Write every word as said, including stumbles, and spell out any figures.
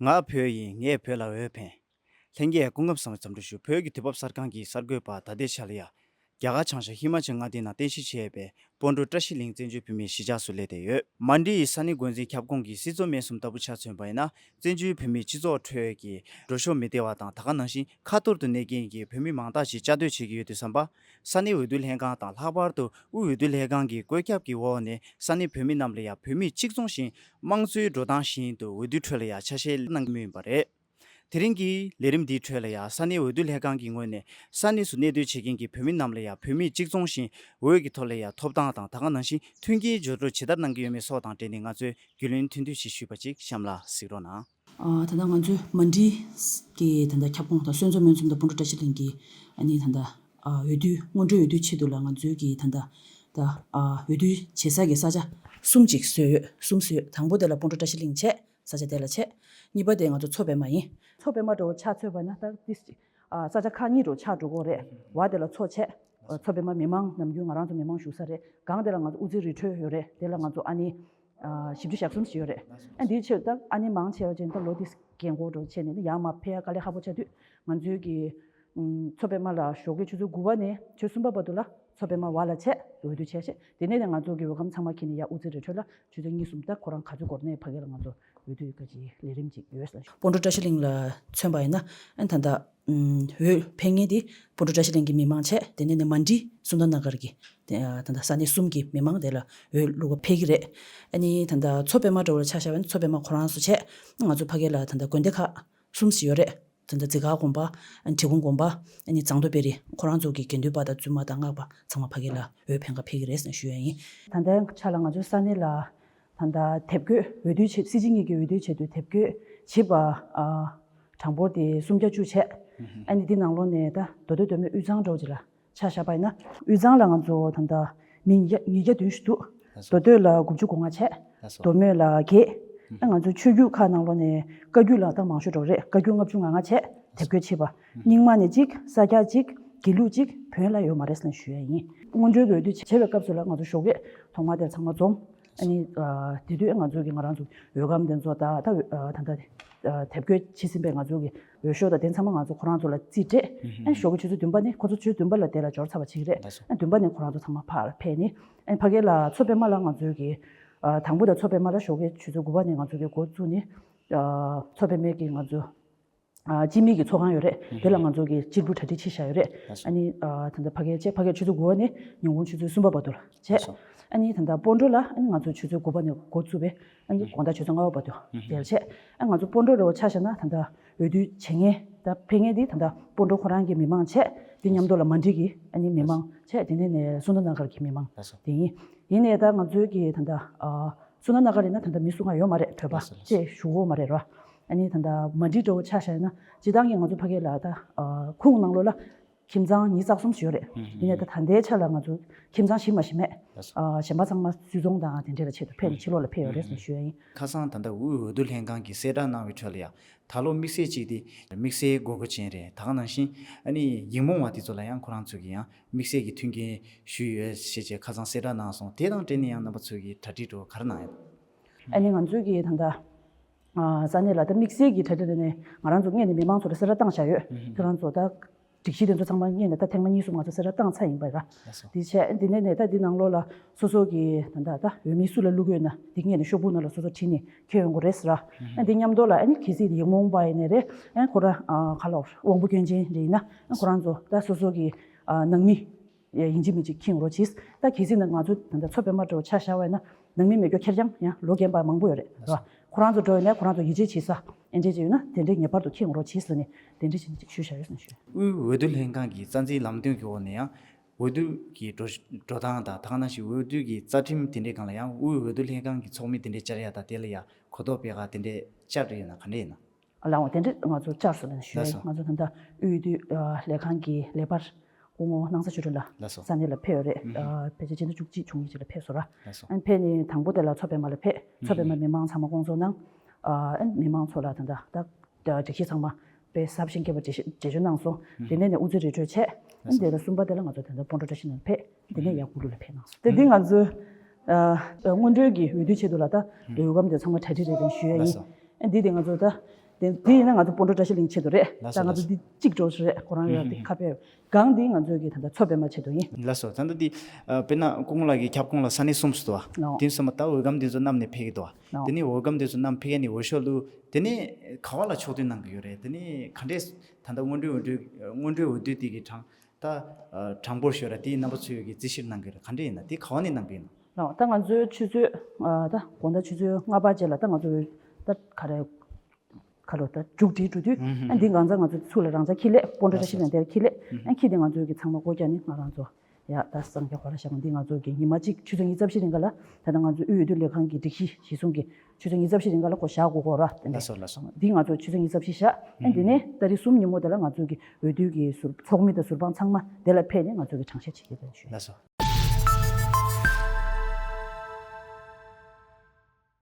ང་བོད་ཡིན། ངས་བོད་ལ་འོས་འཕེན། ལྷན་རྒྱས་སྐུ་ཁམས་བཟང་པོ། འཚམས་འདྲི་ཞུ། བོད་ཀྱི་དུས་བབ་གསར་ཁང་གི་གསར་འགོད་པ་ད་ལྟའི་ཆ་ལ་ཡ། རྒྱ་གར་བྱང་ཤར་ཧི་མ་ཅལ་མངའ་སྡེའི་ནང་རྟེན་གཞི་བྱས་པའི་སྤོན་ཊོ་བཀྲ་ཤིས་གླིང་བཙན་བྱོལ་བོད་མིའི་གཞིས་ཆགས་སུ་སླེབས་བསྡད་ཡོད། མན་ཌི་ཡི་ས་གནས་འགོ་འཛིན་ཁྱབ་ཁོངས་ཀྱི་སྲིད་ཚོགས་སྨན་གསུམ་ལྟ་བུ་ཆ་མཚོན་པ་ཡིན་ན། བཙན་བྱོལ་བོད་མིའི་སྤྱི་ཚོགས་ཁྲོད་ཀྱི་འགྲོ་ཕྱོགས་མི་བདེ་བ་དང་། ད་ག་ནང་བཞིན་ཁ་ཐོར་དུ་གནས་མཁན་གྱི་བོད་མི་མང་དག་ཅིག་བཅའ་སྡོད་བྱེད་ཀྱི་ཡོད་དུས་ཙམ་པ། ས་གནས་འོས་བསྡུ་ལྷན་ཁང་དང་། ལྷག་པར་དུ་དབུས་འོས་བསྡུ་ལྷན་ཁང་གི་བཀོད་ཁྱབ་ཀྱི་འོག་ནས་ས་གནས་བོད་མི་རྣམས་ལ་ཡང་བོད་མིས་གཅིག་མཚུངས་བཞིན་དམངས་གཙོའི་འགྲོ་སྟངས་བཞིན་དུ་འོས་བསྡུ་ཁྲོད་ལ་ཡང་ཆ་ཤས་གནང་གི་ཡོད་པ་རེད། དེ་རིང་གི་ལས་རིམ་འདིའི་ཁྲོད་ལ་ཡང་ས་གནས་འོས་བསྡུ་ལྷན་ཁང་གི་ངོས་ནས་ས་གནས་སུ་གནས་སྡོད་བྱེད་མཁན་གྱི་བོད་མི་རྣམས་ལ་ཡང་བོད་མིས་གཅིག་མཚུངས་བཞིན་འོས་ཀྱི་ཐོག་ལ་ཡང་ཐོབ་ཐང་དང་། ད་ག་ནང་བཞིན་མཐུན་རྐྱེན་སྦྱོར་སྤྲོད་ཇི་ལྟར་གནང་གི་ཡོད་མེད་སོགས་དང་འབྲེལ་ནས་ང་ཚོས་རྒྱུས་ལོན་ཐུང་ཐུང་ཞིག་ཞུས་པ་ཅིག་གཤམ་ལ་གཟིགས་རོགས་གནང་། ཨ། ད་ལྟ་ང་ཚོའི་མན་ཌི་གི་ད་ལྟ་ཁྱབ་ཁོངས་དང་། སོན་ཚོ་སྨན་གསུམ་དང་སྤོན་ཊོ་བཀྲ་ཤིས་གླིང་གི་ཨ་ནི་ད་ལྟ་ཨ་འོས་བསྡུ། སྔོན་འགྲོའི་འོས་བསྡུའི་ཆེད་དུ་ལ་ང་ཚོའི་གི་ད་ལྟ་ད་ཨ་འོས་བསྡུ་བྱེད་ས་གི་ས་ཆ་གསུམ་ཅིག་བཟོས་ཡོད། གསུམ་བཟོས་ཡོད། དང་པོ་དེ་ལ་སྤོན་ཊོ་བཀྲ་ཤིས་གླིང་བྱས། ས་ཆ་དེ་ལ་བྱས། གཉིས་པ་དེ་ང་ཚོ་མཚོ་པདྨ་ཡིན། མཚོ་པདྨ་འདྲ་བོ་ཆ་མཚོན་པ་ན་ད་ཏིས་ཅིག་ཨ་ས་ཆ་ཁག་གཉིས་འདྲ་བོ་ཆགས་འགྲོ་གི་རེད། བ་དེ་ལ་མཚོ་བྱས། མཚོ་པདྨ་མི་མང་ནམ་རྒྱུན་ང་རང་ཚོ་མི་མང་བཞུགས་ས་རེད། སྒང་དེ་ལ་ང་ཚོ་དབུ་རྩེ་རི་ཁྲོད་ཡོད་རེད། དེ་ལ་ང་ཚོ་ཨ་ནི་ཨ་བཞི་བཅུ་ཞེ་གསུམ་ཞིག་ཡོད་རེད། ཨ་འདིའི་ཕྱིར་ད་ཨ་ནི་མང་ཆེ་བ་ཅན་ད་ལོ་འདི་རྒན་གོག་འདྲ་བོ་བྱས་ནས་ནི་ཡར་མར་ཕེབས་ཡ་དཀའ་ལས་ཁག་པོ་ཆགས་དུས། ང་ཚོའི་གི་ཨུམ་མཚོ་པདྨ་ལ་ཞོགས་ཀས་ཆུ་ཚོད་དགུ་པ་ནས་ཆུ་ཚོད་གསུམ་པ་བར་དུ་ལ་མཚོ་པདྨ་བ་ལ་བྱས། འོས་བསྡུ་བྱས་བྱས། དེ་ནས་ནས་ང་ཚོ་གི་འོས་སྒམ་ཚང་མ་འཁྱེར་ནས་ཡར་དབུ་རྩེ་རི་ཁྲོད་ལ་ཆུ་ཚོད་གཉིས་གསུམ། ད་ཁོ་རང་ག་ཚོད་འགོར་ནས་ཕ་གི་ལ་ང་ཚོ་འོས་བསྡུ་ག་ཅིག་ལས་རིམ་ཅིག་ཡོད་ལ། སྤོན་ཊོ་བཀྲ་ཤིས་གླིང་ལ་མཚོན་པ་ཡིན་ན། ཨ་ད་ལྟ་ཨུམ་འོས་འཕེན་མཁན་དེ་སྤོན་ཊོ་བཀྲ་ཤིས་གླིང་གི་མི་མང་བྱས། དེ་ནས་ནས་མན་ཌི་སུན་དར་ན་གར་གྱི་དེ་ཨ་ད་ལྟ་ས་གནས་གསུམ་གྱི་མི་མང་དེ་ལ་འོས་བླུག་ག་ཕེབས་ཀྱི་རེད། ཨ་ནི་ད་ལྟ་མཚོ་པདྨ་འདྲ་བོ་ལ་ཆ་བཞག་པ་ཡིན་ན། མཚོ་པདྨ་ཁོ་རང་ཚོ་བྱས། ང་ཚོ་ཕ་གི་ལ་ད་ལྟ་དགོན་སྡེ་ཁག་གསུམ་ཞིག་ཡོད་རེད། ད་ལྟ་འཛི་སྒར་དགོན་པ། ཨ་ནི་འབྲི་གུང་དགོན་པ། ཨ་ནི་རྫོང་དུ་བེ་རི། ཁོ་རང་ཚོ་གི་དགེ་འདུན་པ་དང་བཙུན་མ་དང་སྔགས་པ་ཚང་མ་ཕ་གི་ལ་འོས་འཕེན་ག་ཕེབས་ཀྱི་རེད་ཟེར་ཞུ་ཡ་ཡིན། ད་ལྟའི་ཆ་ལ་ང་ཚོའི་ས་གནས་ལ་ད་ལྟ་དེབ་འགོད་འོས་བསྡུ་བྱེད། སྲིད་སྤྱི་གཉིས་ཀྱི་འོས་བསྡུ་ཆེད་དུ་དེབ་འགོད་བྱེད་པ་ཨ་གྲངས་འབོར་དེ་སུམ་བརྒྱ་བཅུ་བྱས། ཨ་ནི་འདི་ནང་ལོགས་ནས་ད་མདོ་སྟོད་མདོ་སྨད་དབུས་གཙང་འདྲ་བོ་ཅིག་ལ་ཆ་བཞག་པ་ཡིན་ན། དབུས་གཙང་ལ་ང་ཚོ་ད་ལྟ་མི་ཉིས་བརྒྱ་ཉིས་བརྒྱ་བདུན་ཞིག་འདུག་ལགས་སོ། མདོ་སྟོད་ལ་དགུ་བཅུ་གོ་ལྔ་བྱས། ལགས་སོ། མདོ་སྨད་ལ་བརྒྱད། ཨ་ང་ཚོ་ཆོས་བརྒྱུད་ཁག་ནང་ལོགས་ནས་བཀའ་བརྒྱུད་ལ་ད་མང་ཤོས་འདྲ་བོ་རེད། བཀའ་བརྒྱུད་ལྔ་བཅུ་ང་ལྔ་བྱས། དེབ་འགོད་བྱས་པ། རྙིང་མ་ནས་གཅིག་ས་སྐྱ་གཅིག་དགེ་ལུགས་གཅིག་བོན་ལ་ཡོད་མ་རེད་ཟེར་ཞུ་ཡ་ཡིན། སྔོན་འགྲོའི་འོས་བསྡུ་བྱེད་པའི་སྐབས་སུ་ལ་ང་ཚོ་ཞོགས་ཀས་ཐོག་མ་དེར་ཚང་མ་འཛོམས། ཨ་ནི་ཨ་དེ་དུས་ང་ཚོ་གི་ང་རང་ཚོ་འོས་སྒམ་དེ་ཚོ་ད་ད་ཨ་ད་ལྟ་ཨ་དེབ་འགོད་བྱས་ཟིན་པའི་ང་ཚོ་གི་འོས་ཤོག་དང་དེ་ཚང་མ་ང་ཚོ་ཁོ་རང་ཚོ་ལ་རྩིས་སྤྲད། ཨ་ནི་ཞོགས་ཀས་ཆུ་ཚོད་བདུན་པ་ནས། ཁོ་ཚོ་ཆུ་ཚོད་བདུན་པ་ལ་དེ་ལ་འབྱོར་ཚར་བ་བྱེད་ཀྱི་རེད། ལགས་སོ། ཨ་ནི་བདུན་པ་ནས་ཁོ་རང་ཚོ་ཚང་མ་ཕར་ཕེབས་ནས། ཨ་ནི་ཕ་གི་ལ་མཚོ་པདྨ་ལ་ང་ཚོའི་གི་ཨ་དང་པོ་དང་མཚོ་པདྨ་ལ་ཞོགས་ཀས་ཆུ་ཚོད་དགུ་པ་ནས་ང་ཚོ་གི་འགོ་བཙུགས་ནས། ཨ་མཚོ་པདྨའི་གི་ང་ཚོ་ཨ་སྤྱི་མི་གི་ཚོགས་ཁང་ཡོད་རེད། དེ་ལ་ང་ཚོ་གི་གཅིག་པུ་གྲ་སྒྲིག་བྱས་བཞག་ཡོད་རེད། ལགས་སོ། ཨ་ནི་ཨ་ད་ལྟ་ཕ་གིར་བྱས། ཕ་གིར་ཆུ་ཚོད་དགུ་པ་ནས་ཉིན་གུང་ཆུ་ཚོད་གསུམ་པ་བར་དུ་ལ་བྱས། ལགས་སོ། ཨ་ནི་ད་ལྟ་སྤོན་ཊོ་ལ་ཨ་ནི་ང་ཚོ་ཆུ་ཚོད་དགུ་པ་ནས་འགོ་བཙུགས་པས། ཨ་ནི་དགོང་དག་ཆུ་ཚོད་ལྔ་པ་བར་དུ་དེར་བྱས། ཨ་ང་ཚོ་སྤོན་ཊོ་འདྲ་བོ་ཆ་བཞག་ན། ད་ལྟ་འོས་བསྡུ་བྱེད་མཁན་ད་ཕེབས་མཁན་དེ་ད་ལྟ་སྤོན་ཊོ་ཁོ་རང་གི་མི་མང་བྱས། དེ་མཉམ་དུ་ལ་མན་ཌི་གི་ཨ་ནི་མི་མང་བྱས། དེ་ནས་ནས་སུན་དར་ན་གར་གྱི་མི་མང་། ལགས་སོ། དེ་ཡིན། ཡིན་ནའི་ད་ང་ཚོའི་གི་ད་ལྟ་ཨ་སུན་དར་ན་གར་ཡིན་ན་ད་ལྟ་མི་སུ་གང་ཡོད་མ་རེད། བོད་པ་ལགས་སོ། ལགས་སོ། ཅེས་ཞུ་གོ་མ་རེད་ར། ཨ་ནི་ད་ལྟ་མན་ཌི་འདྲ་བོ་ཆ་བཞག་ན། སྤྱིར་བཏང་གི་ང་ཚོ་ཕ་གི་ལ་ད་ཨ་ཁོངས་ནང་ལོགས་ལ་ཁྱིམ་ཚང་ཉིས་རྩ་གསུམ་ཞིག་ཡོད་རེད། ཡིན་ནའི་ད་ད་ལྟའི་ཆ་ལ་ང་ཚོ་ཁྱིམ་ཚང་ཞིག་མ་ཞིག་མེད། ལགས་སོ། ཨ་གཞན་པ་ཚང་མ་སུད་ཚོང་དང་དེ་འདྲ་ལ་ཆེད་དུ་ཕེབས་ནས་ཕྱི་ལོགས་ལ་ཕེབས་ཡོད་རེད་ཟེར་ཞུ་ཡ་ཡིན། ཁ་སང་ད་ལྟ་དབུས་འོས་བསྡུ་ལྷན་ཁང་གིས་གསལ་བསྒྲགས་གནང་བའི་ཁྲོད་ལ་ཡང་། ད་ལོ་དམིགས་བསལ་གཅིག་དེ་དམིགས་བསལ་དགོས་མཁོ་ཅན་རེད། ད་ག་ནང་བཞིན་ཨ་ནི་ཡིག་རྨོངས་པ་དེ་ཚོ་ལ་ཡང་ཁོ་རང་ཚོ་གིས་ཡང་དམིགས་བསལ་གྱི་མཐུན་རྐྱེན་ཞུས་ཡོད་ཞེས་བྱས་ཁ་སང་གསལ་བསྒྲགས་གནང་སོང་། དེ་དང་འབྲེལ་ནས་ཡང་རྣམ་པ་ཚོས་ཀྱི་གྲ་སྒྲིག་འདྲ་བོ་ག་རེ་གནང་ཡོད། ཨ་ནི་ང་ཚོས་ཀྱི་ད་ལྟ་ཨ་ས་གནས་ལ་ད་དམིགས་བསལ་གྱི་གྲ་སྒྲིག་རེད་ནས། ང་རང་ཚོ་སྔོན་ནས་མི་མང་ཚོ་ལ་གསལ་བསྒྲགས་བཏང་བཞག་ཡོད། ཁྱེད་རང་ཚོ་ད་སྒྲིག་གཞི་དེ་ཚོ་ཚང་མ་སྔོན་ནས་ད་ཐེངས་མ་གཉིས་གསུམ་ང་ཚོ་གསལ་བསྒྲགས་བཏང་ཚར་ཡིན་པ་ར། ལགས་སོ། དེ་བྱས་འདི་ནས་ནས་ད་འདི་ནང་ལོགས་ལ་སོ་སོ་གི་ད་ལྟ་ད་འོས་མི་སུ་ལ་བླུག་གི་ཡོད་ན། འདི་སྔོན་ནས་ཤོག་བུ་ནང་ལ་སོ་སོ་བྲིས་ནས་འཁྱེར་ཡོང་དགོས་རེད་ཟེར་ར། ཨ་འདི་མཉམ་དུ་ལ་ཨ་ནི་གལ་སྲིད་ཡིག་རྨོངས་པ་ཡིན་ནའི་རེད། ཨ་ཁོ་ར་ཨ་ག་ལ་དབང་པོ་སྐྱོན་ཅན་རེད་ཡིན་ན། ཨ་ཁོ་རང་ཚོ་ད་སོ་སོ་གི་ཨ་ནང་མི་ཡིན་གཅིག་མིན་གཅིག་འཁྱེར་ཡོང་རོགས་གྱིས། ད་གལ་སྲིད་ན་ང་ཚོ་ད་ལྟ་མཚོ་པདྨ་འདྲ་བོ་ཆ་བཞག་པ་ཡིན་ན། ནང་མི་མེད་རྒྱུ་ཁེར་རྐྱང་ཡང་ལོ་རྒན་པ་མང་པོ་ཡོད་རེད། རེད་བ། ཁོ་རང་ཚོ་འགྲོ་ཡོང་ནས་ཁོ་རང་ཚོ་ཡིད་ཆེས་བྱེད་ས་ཨེ་འདྲས་ཅིག་ཡོད་ན། དེ་འདྲས་ངེས་པར་དུ་འཁྱེར་ཡོང་རོགས་གྱིས་ཟེར་ནས་དེ་འདྲས་ཅིག་ཞུས་བཞག་ཡོད་ཟེར་ནས་ཞུ། དབུས་འོས་བསྡུ་ལྷན་ཁང་གི་རྩ་འཛིན་ལམ་སྟོན་གྱི་འོག་ནས་ཡང་། འོས་བསྡུ་གི་འགྲོ་འགྲོ་སྟངས་དང་། ད་ག་ནང་བཞིན་འོས་བསྡུ་གི་རྩ་ཁྲིམས་དེ་འདྲའི་སྒང་ལ་ཡང་། དབུས་འོས་བསྡུ་ལྷན་ཁང་གི་ཚོགས་མི་དེ་འདྲའི་བཅར་ཡ་དང་། དེ་ལ་ཡང་གོ་རྟོགས་སྤེལ་ག་དེ་འདྲའི་བཅར་ཡོད་ན་ག་འདྲ་ཡིན་ན། ལའང་དེ་འདྲའི་ང་ཚོ་བཅར་སོང་ལབ་ནས་ཞུ་ཡ་ཡིན། ལགས་སོ། ང་ཚོ་ད་ལྟ་དབུས་འོས་བསྡུ་ལས་ཁང་གི་ལས་འཕར་སྐུ་ངོ་སྣང་ས་ཆོས་སྒྲོན་ལགས། ལགས་སོ། ས་གནས་ལ་ཕེབས་ཡོད་རེད། ཨ་ཕལ་ཆེར་སྤྱི་ཟླ་བཅུ་གཅིག་བཅུ་གཉིས་ཅིག་ལ་ཕེབས་སོང་ར། ལགས་སོ། ཨ་ཕེབས་ནས་དང་པོ་དེ་ལ་མཚོ་པདྨ་ལ་ཕེབས། མཚོ་པདྨ་མི་མང་ཚང་མ་སྐོང་ཚོགས་གནང་། ཨ་མི་མང་ཚོ་ལ་ད་ལྟ་ད། སྒྲིག་གཞི་ཚང་མ་དཔེ་ཟབ་ཞིང་རྒྱས་པ་འགྲེལ་བཤད་འགྲེལ་བརྗོད་གནང་སོང་། དེ་ནས་ནས་དབུ་རྩེ་རི་ཁྲོད་བྱས། ཨ་ནི་དེ་ལ་གསུམ་པ་དེ་ལ་ང་ཚོ་དེ་འདྲ་སྤོན་ཊོ་བཀྲ་ཤིས་ལ་ཕེབས། དེ་ནས་ཡར་སྐུ་ལུ་ལ་ཕེབས་གནང་སོང་། དེ་འདི་ང་ཚོའི་ཨ་སྔོན་འགྲོའི་གི་འོས་བསྡུའི་ཆེད་དུ་ལ་ད་འོས་སྒམ་དེ་ཚང་མ་གྲ་སྒྲིག་རེ་རེ་ཞུ་ཡ་ཡིན། ལགས་སོ། ཨ་འདི་དེ་ང་ཚོ་ད་ དེ་དེ་ཡིན་ན་ང་ཚོ་སྤོན་ཊ་བཀྲ་ཤིས་གླིང་ཆེད་དུ་རེད། ལགས་ད་སོ། ང་ཚོ་ལགས་སོ། འདི་གཅིག་འགྲོ་ཞིག་རེད། ཁོ་རང་ཡོད་དེ་ཁ་ཕེབས་གང་འདི་ང་ཚོའི་གི་ད་ལྟ་མཚོ་པདྨ་ཆེད་དུ་ཡིན། ལགས་སོ། ད་ལྟ་འདི་ཨ་དཔེར་ན་སྐུ་ངོ་ལགས་ཀྱི་ཁྱབ་ཁོངས་ལ་ས་གནས་གསུམ་ཞིག་འདུག་བ། ལགས། དེ་སོ་མ་ད་འོས་སྒམ་དེ་ཚོ་བསྣམས་ནས་ཕེབས་ཀྱི་འདུག་བ། ལགས། དེ་ནས་འོས་སྒམ་དེ་ཚོ་བསྣམས་ཕེབས་ཡ་ནི་འོས་ཤོག་བླུགས། དེ་ནས་ག་བ་ལ་ཕྱོགས་སྟོན་གནང་གི་ཡོད་རེད། དེ་ནས་ག་འདྲས་ད་ལྟ་སྔོན་འགྲོའི་འོས་བསྡུ་སྔོན་འགྲོའི་འོས་བསྡུ་དེ་གི་གྲངས་ད་ཨ་གྲངས་འབོར་ཞུ་ར་དེའི་རྣམ་པ་ཚོས་ཀྱི་རྩིས་བཤེར་གནང་གི་རེད། ག་འདྲས་ཡིན་ན་དེ་ག་བ་ནས་གནང་གི་ཡིན་ན། ལགས། ད་ང་ཚོའི་ཆུ་ཚོད་ཨ་ད་དགོང་དག་ཆུ་ཚོད་ལྔ་པ་རྗེས་ལ་ད་ང་ཚོ་ད་ག་རེ་ག་ལོ་ད་མཇུག་སྒྲིལ་འགྲོ་དུས། ཨ་འདི་གང་ཚ་ང་ཚོ་ཚུར་ལ་རང་འཇགས་འཁྱེར་སླེབས། སྤོན་ཊ་བཀྲ་ཤིས་གླིང་དེར་འཁྱེར་སླེབས། ཨ་འཁྱེར་ཏེ་ང་ཚོའི་གི་ཚང་མ་སྒོ་རྒྱག་ནི་ང་རང་ཚོ་ཡ་ད་སངས་རྒྱས་གོ་ལ་བཞག་འདི་ང་ཚོའི་གི་ཉི་མ་གཅིག་ཆུ་ཚོད་ཉི་ཤུ་རྩ་བཞི་རིང་ག་ལ་ད་ལྟ་ང་ཚོའི་དབུས་འོས་བསྡུ་ལས་ཁང་གི་སྒྲིག་གཞི་གཞི་བཟུང་གི་ཆུ་ཚོད་ཉི་ཤུ་རྩ་བཞི་རིང་ག་ལ་ཁོ་བཞག་དགོས་གོ་ར། དེ་ལགས་འདྲ་སོ་ལགས་སོ། འདི་ང་ཚོ་ཆུ་ཚོད་ཉི་ཤུ་རྩ་བཞི་བཞག་ཨ་འདི་ནས་ཏ་རིག་གསུམ་ཉིན་མོ་དེ་ལ་ང་ཚོའི་གི་འོས་བསྡུ་གི་ཟུར་ཚོགས་མི་དང་ཟུར་དཔང་ཚང་མ་དེ་ལ་ཕེབས་ནས་ང་ཚོའི་གི་གྲངས་བཤེར་བྱེད་ཀྱི་རེད་ཞུ། ལགས་སོ།